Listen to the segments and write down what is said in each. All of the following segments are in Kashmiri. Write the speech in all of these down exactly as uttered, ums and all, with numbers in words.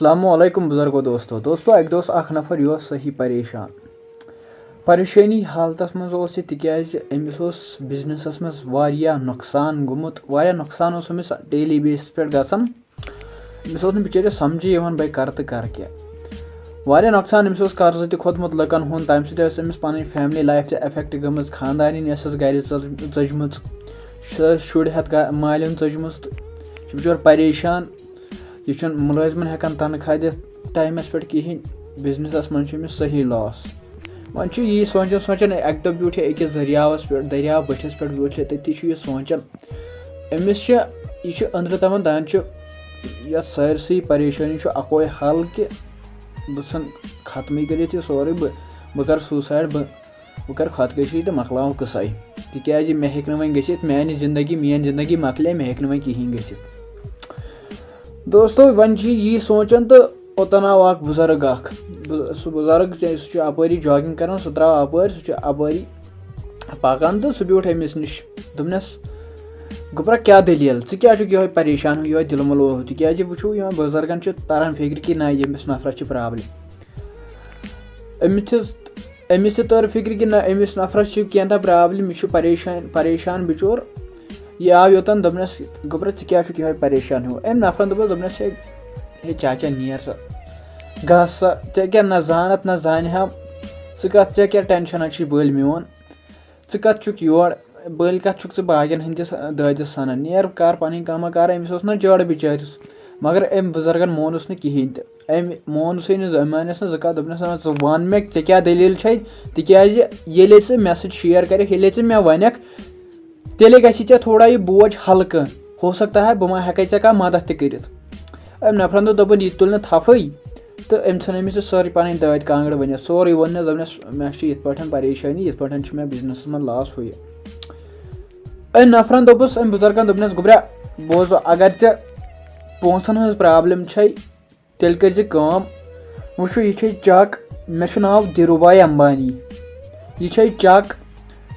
السلام علیکم بزرگو دوستو۔ دوستو، اَکہِ دۄہ اوس اَکھ نفر، یہِ اوس صحیح پریشان۔ پریشٲنی حالتَس منٛز اوس یہِ، تِکیٛازِ أمِس اوس بِزنِسَس منٛز واریاہ نۄقصان گوٚمُت، واریاہ نۄقصان اوس أمِس ڈیلی بیسَس پٮ۪ٹھ گژھان۔ أمِس اوس نہٕ بِچٲرِس سَمجھے یِوان بہٕ کَرٕ تہٕ کَرٕ کیٛاہ۔ واریاہ نۄقصان، أمِس اوس قرضہٕ تہِ کھوٚتمُت لُکَن ہُنٛد، تَمہِ سۭتۍ ٲس أمِس پَنٕنۍ فیملی لایف تہِ افیکٹ گٔمٕژ، خانٛدارِنۍ ٲسٕس گَرِ ژٔج-، ژٔجمٕژ، شُرۍ ہٮ۪تھ گا-، مالِن ژٔجمٕژ تہٕ یہِ چھُ بِچور پریشان۔ یہِ چھُنہٕ مُلٲزمَن ہٮ۪کان تنخواہ دِتھ ٹایمَس پٮ۪ٹھ کِہیٖنۍ، بِزنِسَس منٛز چھُ أمِس صحیح لاس۔ وۄنۍ چھُ یی سونٛچان سونٛچان، اَکہِ دۄہ بیوٗٹھ یہِ أکِس دٔریاوَس پٮ۪ٹھ، دٔریاو بٔٹھِس پٮ۪ٹھ بیوٗٹھ یہِ، تٔتی چھُ یہِ سونٛچان۔ أمِس چھِ، یہِ چھُ أنٛدرٕ دَپان، دَپان چھُ، یَتھ سٲرسٕے پریشٲنی چھُ اَکوے حل کہِ بہٕ ژھٕن ختمٕے کٔرِتھ یہِ سورُے، بہٕ، بہٕ کَرٕ سوٗسایڈ، بہٕ بہٕ کَرٕ خۄدکٔشی تہٕ مۄکلاوٕ قٕصَے، تِکیٛازِ مےٚ ہیٚکہِ نہٕ وۄنۍ گٔژھِتھ، میٛانہِ زِندگی، میٛٲنۍ زِندگی مۄکلے، مےٚ ہیٚکہِ نہٕ وۄنۍ کِہیٖنۍ گٔژھِتھ۔ دوستو، وۄنۍ چھِ یی سونٛچان تہٕ اوٚتَن آو اَکھ بُزرٕگ اَکھ۔ بُ-، سُہ بُزرٕگ چھُ، سُہ چھُ اَپٲری جاگِنٛگ کَران، سُہ درٛاو اَپٲرۍ، سُہ چھُ اَپٲری پَکان تہٕ سُہ بیوٗٹھ أمِس نِش۔ دوٚپنَس، "گوٚبرا، کیٛاہ دٔلیٖل؟ ژٕ کیٛاہ چھُکھ یِہوٚے پریشان ہیوٗ، یِہوٚے دِلہٕ مۄلوٗل ہیوٗ؟" تِکیٛازِ وٕچھِو، یِمَن بُزرگَن چھِ تَران فِکرِ کہِ نہ، ییٚمِس نفرَس چھِ پرٛابلِم۔ أمِس چھِ أمِس تہِ تٔر فِکرِ کہِ نہ، أمِس نفرَس چھِ کینٛہہ تام پرٛابلِم، یہِ چھُ پریشان، پریشان بِچور۔ یہِ آو یوٚتَن، دوٚپنَس، "گوٚبرا، ژٕ کیٛاہ چھُکھ یِہوٚے پریشان ہیوٗ؟" أمۍ نفرَن دوٚپُس، دوٚپنَس، "ہے، ہے چاچا، نیر سا، گژھ سا، ژےٚ کیٛاہ نہ زانَتھ نہ زانہِ ہا، ژٕ کَتھ، ژےٚ کیٛاہ ٹٮ۪نشَنا چھُے بٔلۍ میون؟ ژٕ کَتھ چھُکھ یور، بٔلۍ کَتھ چھُکھ ژٕ باقیَن ہٕنٛدِس دٲدِس سَنان؟ نیر کَر پَنٕنۍ کٲمہ کَر۔" أمِس اوس نہ جٲڑ بِچٲرِس، مگر أمۍ بُزرگَن مونُس نہٕ کِہیٖنۍ تہِ۔ أمۍ مونُسٕے نہٕ زٕ، أمۍ مانٮ۪س نہٕ زٕ کَتھ، دوٚپنَس، "نہ، ژٕ وَن مےٚ، ژےٚ کیٛاہ دٔلیٖل چھے؟" تِکیٛازِ ییٚلے ژٕ مےٚ سۭتۍ شِیَر کَرَکھ، ییٚلے ژٕ مےٚ وَنَکھ، تیٚلے گژھِ ژےٚ تھوڑا یہِ بوج ہلکہٕ۔ ہو سکتا ہے بہٕ ما ہٮ۪کَے ژےٚ کانٛہہ مدد تہِ کٔرِتھ۔ أمۍ نفرَن دوٚپ، دوٚپُن، "یہِ تُلہِ نہٕ تھَپھٕے"، تہٕ أمۍ ژھٕن أمِس یہِ سٲرٕے پَنٕنۍ دٲدۍ کانٛگٕر ؤنِتھ، سورُے ووٚن مےٚ، دوٚپنَس، "مےٚ چھِ یِتھ پٲٹھۍ پریشٲنی، یِتھ پٲٹھۍ چھُ مےٚ بِزنِسَس منٛز لاس ہُہ یہِ۔" أمۍ نفرَن دوٚپُس، أمۍ بُزرگَن دوٚپنَس، "گوٚبرا، بوزو، اگر ژےٚ پونٛسَن ہٕنٛز پرٛابلِم چھے، تیٚلہِ کٔرۍ زِ کٲم، وٕچھِو، یہِ چھے چَک، مےٚ چھُ ناو دھیٖروٗ بھاے اَمبانی، یہِ چھے چَک،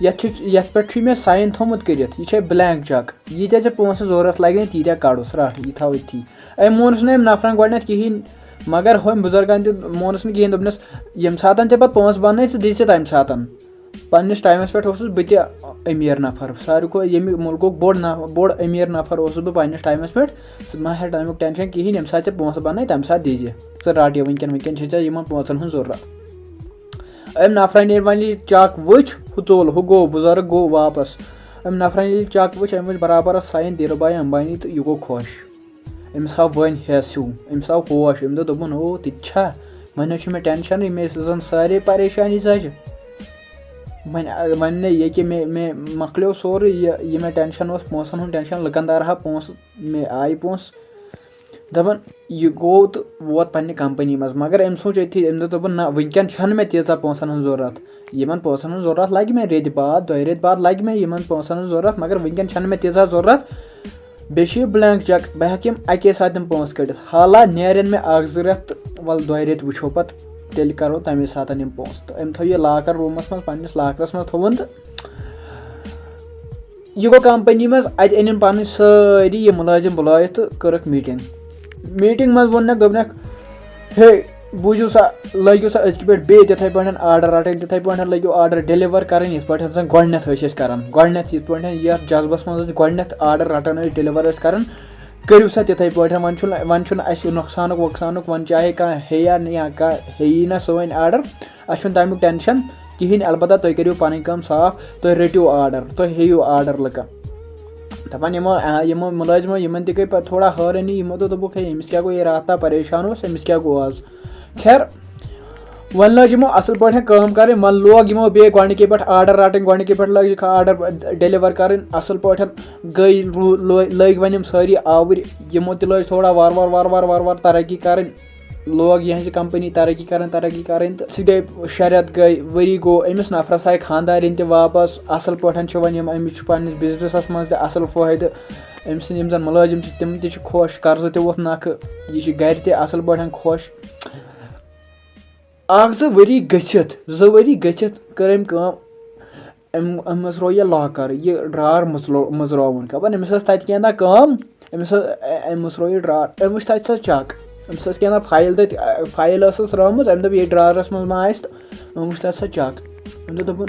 یَتھ چھِ، یَتھ پٮ۪ٹھ چھُے مےٚ ساین تھوٚمُت کٔرِتھ، یہِ چھے بٕلینک چَک، ییٖتیٛاہ ژےٚ پونٛسہٕ ضوٚرَتھ لَگہِ، تیٖتیٛاہ کَڑُس، رَٹھ، یہِ تھاو أتھی۔" أمۍ مون نہٕ أمۍ نفرَن گۄڈٕنٮ۪تھ کِہیٖنۍ، مگر ہُمۍ بُزرگَن تہِ مونُس نہٕ کِہیٖنۍ، دوٚپنَس، "ییٚمہِ ساتَن ژےٚ پَتہٕ پونٛسہٕ بَننَے، ژٕ دِ ژےٚ تَمہِ ساتَن۔" پننِس ٹایمَس پٮ۪ٹھ اوسُس بہٕ تہِ أمیٖر نفر، ساروی کھۄتہٕ ییٚمہِ مُلکُک بوٚڑ نف-، بوٚڑ أمیٖر نفر اوسُس بہٕ پننِس ٹایمَس پٮ۪ٹھ۔ ژٕ مہ ہےٚ ٹایمُک ٹٮ۪نشَن کِہیٖنۍ، ییٚمہِ ساتہٕ ژےٚ پونٛسہٕ بَنَے، تَمہِ ساتہٕ دیٖزِ۔ ژٕ رَٹ یہِ وٕنکٮ۪ن، وٕنکٮ۪ن چھِ ژےٚ یِمَن پونٛسَن ہٕنٛز ضروٗرت۔ أمۍ نفرَن ییٚلہِ وۄنۍ یہِ چَک وٕچھ، ہُہ ژوٚل، ہُہ گوٚو، بُزرٕگ گوٚو واپَس۔ أمۍ نفرَن ییٚلہِ چَک وٕچھ، أمۍ وٕچھ برابر ساین دھیٖروٗ بھاے اَمبانی تہٕ یہِ گوٚو خۄش۔ أمِس آو وۄنۍ حیس ہیوٗ، أمِس آو ہوش، أمۍ دوٚپ، دوٚپُن، "او، تہِ تہِ چھا؟ وۄنۍ حظ چھُ مےٚ ٹٮ۪نشَنٕے، مےٚ ٲسۍ زَن سارے پریشانی زَجہِ۔ وۄنۍ، وۄنۍ نے یہِ کہِ مےٚ، مےٚ مۄکلیو سورُے یہِ، یہِ مےٚ ٹٮ۪نشَن اوس، پونٛسَن ہُنٛد ٹٮ۪نشَن، لُکَن دارٕ ہا پونٛسہٕ، مےٚ آیہِ پونٛسہٕ۔" دَپان، یہِ گوٚو تہٕ ووت پنٛنہِ کَمپٔنی منٛز۔ مگر أمۍ سوٗنٛچ أتھی، أمۍ دوٚپ، دوٚپُن، "نہ، وٕنکٮ۪ن چھَنہٕ مےٚ تیٖژاہ پونٛسَن ہٕنٛز ضوٚرَتھ۔ یِمَن پونٛسَن ہٕنٛز ضوٚرَتھ لَگہِ مےٚ ریٚتۍ بعد، دۄیہِ ریٚتۍ بعد لَگہِ مےٚ یِمَن پونٛسَن ہٕنٛز ضوٚرَتھ، مگر وٕنکٮ۪ن چھَنہٕ مےٚ تیٖژاہ ضوٚرَتھ۔" بیٚیہِ چھُ یہِ بلینک چیک، بہٕ ہٮ۪کہٕ یِم اَکے ساتہٕ تِم پونٛسہٕ کٔڑِتھ۔ حالا نیرن مےٚ اَکھ زٕ رٮ۪تھ تہٕ وَلہٕ دۄیہِ رٮ۪تہِ وٕچھو پَتہٕ، تیٚلہِ کَرو تَمے ساتہٕ یِم پونٛسہٕ۔ تہٕ أمۍ تھٲو یہِ لاکَر روٗمَس منٛز، پنٛنِس لاکرَس منٛز تھوٚوُن تہٕ یہِ گوٚو کَمپٔنی منٛز، اَتہِ أنِن پَنٕنۍ سٲری یِم مُلٲزِم بُلٲیِتھ تہٕ کٔرٕکھ میٖٹِنٛگ۔ میٖٹِنٛگ منٛز ووٚننَکھ، دوٚپنَکھ، "ہے، بوٗزِو سا، لٲگِو سا أزکہِ پٮ۪ٹھ بیٚیہِ تِتھَے پٲٹھۍ آرڈَر رَٹٕنۍ، تِتھَے پٲٹھۍ لٲگِو آرڈَر ڈیلیور کَرٕنۍ، یِتھ پٲٹھۍ زَن گۄڈٕنٮ۪تھ ٲسۍ أسۍ کَران۔ گۄڈٕنٮ۪تھ یِتھ پٲٹھۍ یَتھ جذبَس منٛز أسۍ گۄڈٕنٮ۪تھ آرڈَر رَٹان ٲسۍ، ڈیلیور ٲسۍ کَران، کٔرِو سا تِتھَے پٲٹھۍ۔ وۄنۍ چھُنہٕ، وۄنۍ چھُنہٕ اَسہِ نۄقصانُک وۄقصانُک، وۄنۍ چاہے کانٛہہ ہیٚیہِ یا نہٕ، یا کانٛہہ ہیٚیی نہ سٲنۍ آرڈَر، اَسہِ چھُنہٕ تَمیُک ٹٮ۪نشَن کِہیٖنۍ۔ البتہ تُہۍ کٔرِو پَنٕنۍ کٲم صاف، تُہۍ رٔٹِو آرڈَر، تُہۍ ہیٚیِو آرڈَر لُکَن۔" دَپان یِمو، آ، یِمو مُلٲزِمو، یِمَن تہِ گٔے پَتہٕ تھوڑا حٲرٲنی، یِمو دوٚپ، دوٚپُکھ، "ہے، أمِس کیٛاہ گوٚو، یہِ راتھ تام پریشان اوس، أمِس کیٛاہ گوٚو آز؟" خیر، وۄنۍ لٲج یِمو اَصٕل پٲٹھۍ کٲم کَرٕنۍ، وۄنۍ لوگ یِمو بیٚیہِ گۄڈٕنِکے پٮ۪ٹھ آرڈَر رَٹٕنۍ، گۄڈٕنِکے پٮ۪ٹھ لٲگِکھ آرڈَر ڈیلیور کَرٕنۍ اَصٕل پٲٹھۍ۔ گٔے، رو-، لٲ-، لٔگۍ وۄنۍ یِم سٲری آوٕرۍ، یِمو تہِ لٲج تھوڑا وارٕ وارٕ، وارٕ وارٕ، وارٕ وارٕ ترقی کَرٕنۍ۔ لوگ یِہٕنٛز یہِ کَمپٔنی ترقی کَرٕنۍ، ترقی کَرٕنۍ، تہٕ سُہ گٔے شےٚ رٮ۪تھ گٔے، ؤری گوٚو، أمِس نفرَس آیہِ خانٛدارِنۍ تہِ واپَس۔ اَصٕل پٲٹھۍ چھِ وۄنۍ یِم، أمِس چھُ پنٛنِس بِزنِسَس منٛز تہِ اَصٕل فٲیدٕ۔ أمۍ سٕنٛدۍ یِم زَن مُلٲزِم چھِ، تِم تہِ چھِ خۄش، قرضہٕ تہِ ووٚتھ نَکھٕ، یہِ چھِ گَرِ تہِ اَصٕل پٲٹھۍ خۄش۔ اَکھ زٕ ؤری گٔژھِتھ، زٕ ؤری گٔژھِتھ کٔر أمۍ کٲم، أمۍ، أمۍ مٔژروو یہِ لاکَر، یہِ ڈرٛار مٔژلو-، مٔژرووُن۔ خبر أمِس ٲس تَتہِ کینٛہہ تام کٲم، أمِس ٲس، أ-، أمۍ مٔژروو یہِ ڈرٛار۔ أمۍ وٕچھ تَتہِ سۄ چَک، أمِس ٲس کینٛہہ تام فایِل تَتہِ، فایِل ٲسٕس رٲومٕژ، أمۍ دوٚپ، "یہِ ڈرٛاورَس منٛز ما آسہِ؟" تہٕ أمۍ وٕچھ تَتھ سۄ چَک۔ أمۍ دوٚپ، دوٚپُن،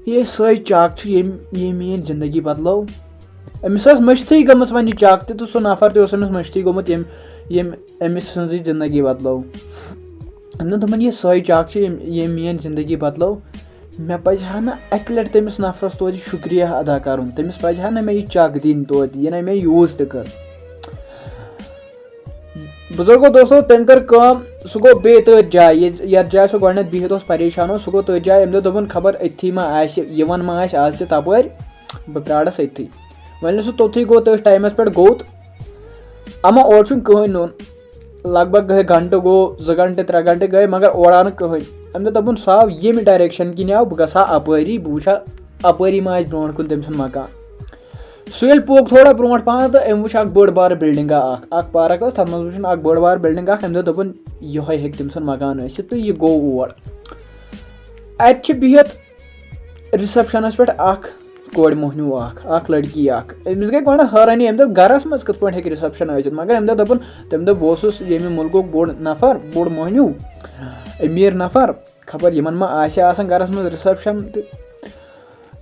"یہِ سۄے چَک چھِ، ییٚمۍ ییٚمۍ میٛٲنۍ زِندگی بدلٲو۔" أمِس ٲس مٔشتھٕے گٔمٕژ وۄنۍ یہِ چَک تہِ، تہٕ سُہ نفر تہِ اوس أمِس مٔشتھٕے گوٚمُت، ییٚمۍ ییٚمۍ أمِس سٕنٛزٕے زِندگی بدلٲو۔ أمۍ دوٚپ، "دوٚپُن، یہِ سۄے چَک چھِ، ییٚمۍ ییٚمۍ میٛٲنۍ زِندگی بدلٲو۔ مےٚ پَزِ ہا نہٕ اَکہِ لَٹہِ تٔمِس نفرَس توتہِ شُکریہ ادا کَرُن، تٔمِس پَزِ ہا نہٕ مےٚ یہِ چَک دِنۍ توتہِ، یہِ نَے مےٚ یوٗز تہِ کٔر۔" بُزرگو دوستو، تٔمۍ کٔر کٲم، سُہ گوٚو بیٚیہِ تٔتھۍ جایہِ، ییٚتہِ، یَتھ جایہِ سُہ گۄڈٕنٮ۪تھ بِہِتھ اوس پریشان اوس، سُہ گوٚو تٔتھۍ جایہِ۔ أمۍ دوٚپ، دوٚپُن، "خبر أتھی ما آسہِ، یِوان ما آسہِ آز تہِ تَپٲرۍ، بہٕ پیارَس أتھی۔" وۄنۍ ییٚلہِ سُہ توٚتھُے گوٚو، تٔتھۍ ٹایمَس پٮ۪ٹھ گوٚو تہٕ اَما اورٕ چھُنہٕ کٕہٕنۍ نوٚن۔ لگ بگ گٔے گھنٹہٕ، گوٚو زٕ گھنٹہٕ، ترٛےٚ گھنٹہٕ گٔے، مگر اورٕ آو نہٕ کٕہٕنۍ۔ أمۍ دوٚپ، دوٚپُن، "سُہ آو ییٚمہِ ڈایریکشن کِنۍ آو، بہٕ گژھٕ ہا اَپٲری، بہٕ وٕچھِ ہا اَپٲری ما آسہِ برونٛٹھ کُن تٔمۍ سُنٛد مکان۔" سُہ ییٚلہِ پوٚک تھوڑا برونٛٹھ پہن تہٕ أمۍ وٕچھ اکھ بٔڑ بار بلڈنگا اکھ، اکھ پارک ٲس، تتھ منٛز وٕچھُن اکھ بٔڑ بار بلڈنگ اکھ۔ أمۍ دوٚپ، دوٚپُن، "یِہوٚے ہیٚکہِ تٔمۍ سُنٛد مکان ٲسِتھ"، تہٕ یہِ گوٚو اور۔ اتہِ چھِ بِہِتھ رِسپشنس پٮ۪ٹھ اکھ کورِ مۄہنیو اکھ، اکھ لڑکی اکھ۔ أمِس گٔے گۄڈٕ حٲرٲنی، أمۍ دوٚپ، "گرس منٛز کِتھ پٲٹھۍ ہیٚکہِ رِسپشن ٲسِتھ؟" مگر أمۍ دوٚپ، دوٚپُن، تٔمۍ دوٚپ، "بہٕ اوسُس ییٚمہِ مُلکُک بوٚڑ نفر، بوٚڑ مۄہنیو، أمیٖر نفر، خبر یِمن ما آسہِ آسان گرس منٛز رِسپشن تہٕ۔"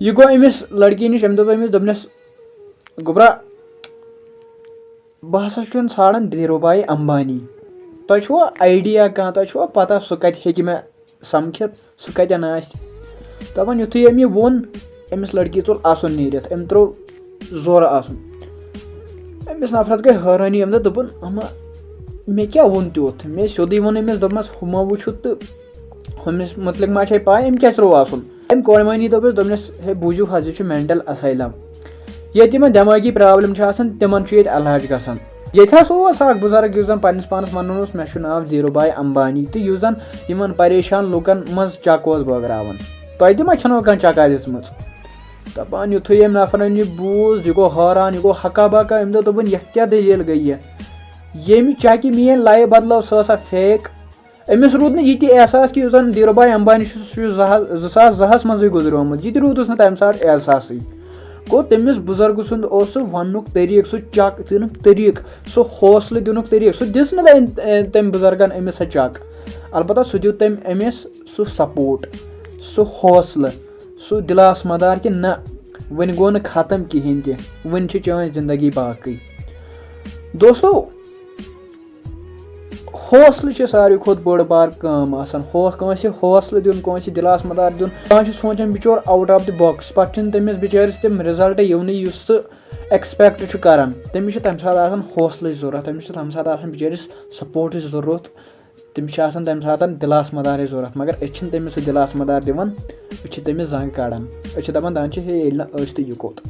یہِ گوٚو أمِس لڑکی نِش، أمۍ دوٚپ أمِس، دوٚپنس، "گوٚبرا، بہٕ ہسا چھُس ژھانڈان دھیٖروٗ بھائی امبانی۔ تۄہہِ چھُوا آیڈیا کانٛہہ، تۄہہِ چھُوا پتہ سُہ کتہِ ہیٚکہِ مےٚ سمکھِتھ، سُہ کتٮ۪ن آسہِ؟" دپان یُتھُے أمۍ یہِ ووٚن، أمِس لڑکی ژوٚل اَسُن نیٖرِتھ، أمۍ ترٛوو زورٕ اَسُن۔ أمِس نفرس گٔے حٲرٲنی، أمۍ دوٚپ، دوٚپُن، "اما، مےٚ کیٛاہ ووٚن تیُتھ؟ مےٚ سیوٚدُے ووٚن أمِس، دوٚپمس، ہُہ ما وٕچھُتھ تہٕ ہُمِس مُتعلق ما چھے پاے، أمۍ کیٛاہ چھُ آسُن؟" أمۍ کورِ مۄہنی دوٚپُس، دوٚپنس، "ہے، بوٗزِو حظ، یہِ چھُ مینٹل اسائلم۔ ییٚتہِ یِمن دٮ۪مٲغی پرابلم چھِ آسان، تِمن چھُ ییٚتہِ علاج گژھان۔" ییٚتہِ ہسا اوس اکھ بُزرگ، یُس زن پننِس پانس ونان اوس، "مےٚ چھُ ناو دھیٖروٗ بھائی امبانی"، تہٕ یُس زن یِمن پریشان لُکن منٛز چک اوس بٲگراوان۔ تۄہہِ تہِ ما چھنو کانٛہہ چکا دِژمٕژ؟ دپان یُتھُے أمۍ نفرن یہِ بوٗز، یہِ گوٚو حٲران، یہِ گوٚو ہکا بکا، أمۍ دوٚپ، دوٚپُن، "یتھ کیٛاہ دٔلیٖل گٔے یہِ؟ ییٚمہِ چکہِ میٲنۍ لایف بدلٲو، سۄ ٲسا fake؟" أمِس روٗد نہٕ یہِ تہِ احساس کہِ یُس زَن دھیٖروٗ بھائی امبانی چھُ، سُہ چھُ زٕ ہا-، زٕ ساس زٕ ہَس منٛزٕے گُزریومُت، یہِ تہِ روٗدُس نہٕ تَمہِ ساتہٕ احساسٕے۔ گوٚو، تٔمِس بُزرگہٕ سُنٛد اوس سُہ وَننُک طریٖقہٕ، سُہ چَک دِنُک طریٖقہٕ، سُہ حوصلہٕ دِنُک طریٖقہٕ، سُہ دِژ نہٕ تٔمۍ، تٔمۍ بُزرگَن أمِس سۄ چَک۔ البتہ سُہ دیُت تٔمۍ أمِس سُہ support، سُہ حوصلہٕ، سُہ دِلاس مدار کہِ نہ، وۄنۍ گوٚو نہٕ ختم کِہیٖنۍ تہِ، وۄنۍ چھِ چٲنۍ زندگی باقٕے۔ دوستو، حوصلہٕ چھِ ساروی کھۄتہٕ بٔڑ بار کٲم آسان۔ حو-، کٲنٛسہِ حوصلہٕ دیُن، کٲنٛسہِ دِلاس مدار دیُن۔ کانٛہہ چھُ سونٛچان بِچور out of the box، پَتہٕ چھِنہٕ تٔمِس بِچٲرِس تِم result یِونٕے یُس سُہ expect چھُ کران۔ تٔمِس چھِ تَمہِ ساتہٕ آسان حوصلٕچ ضوٚرَتھ، تٔمِس چھِ تَمہِ ساتہٕ آسان بِچٲرِس supportٕچ ضوٚرَتھ، تٔمِس چھِ آسان تَمہِ ساتہٕ دِلاس مدارٕچ ضوٚرَتھ، مگر أسۍ چھِنہٕ تٔمِس سُہ دِلاس مدار دِوان، أسۍ چھِ تٔمِس زنٛگ کڑان۔ أسۍ چھِ دَپان، "دَپان چھِ، ہے، ییٚلہِ نہٕ أسۍ تہٕ یہِ کوٚت؟"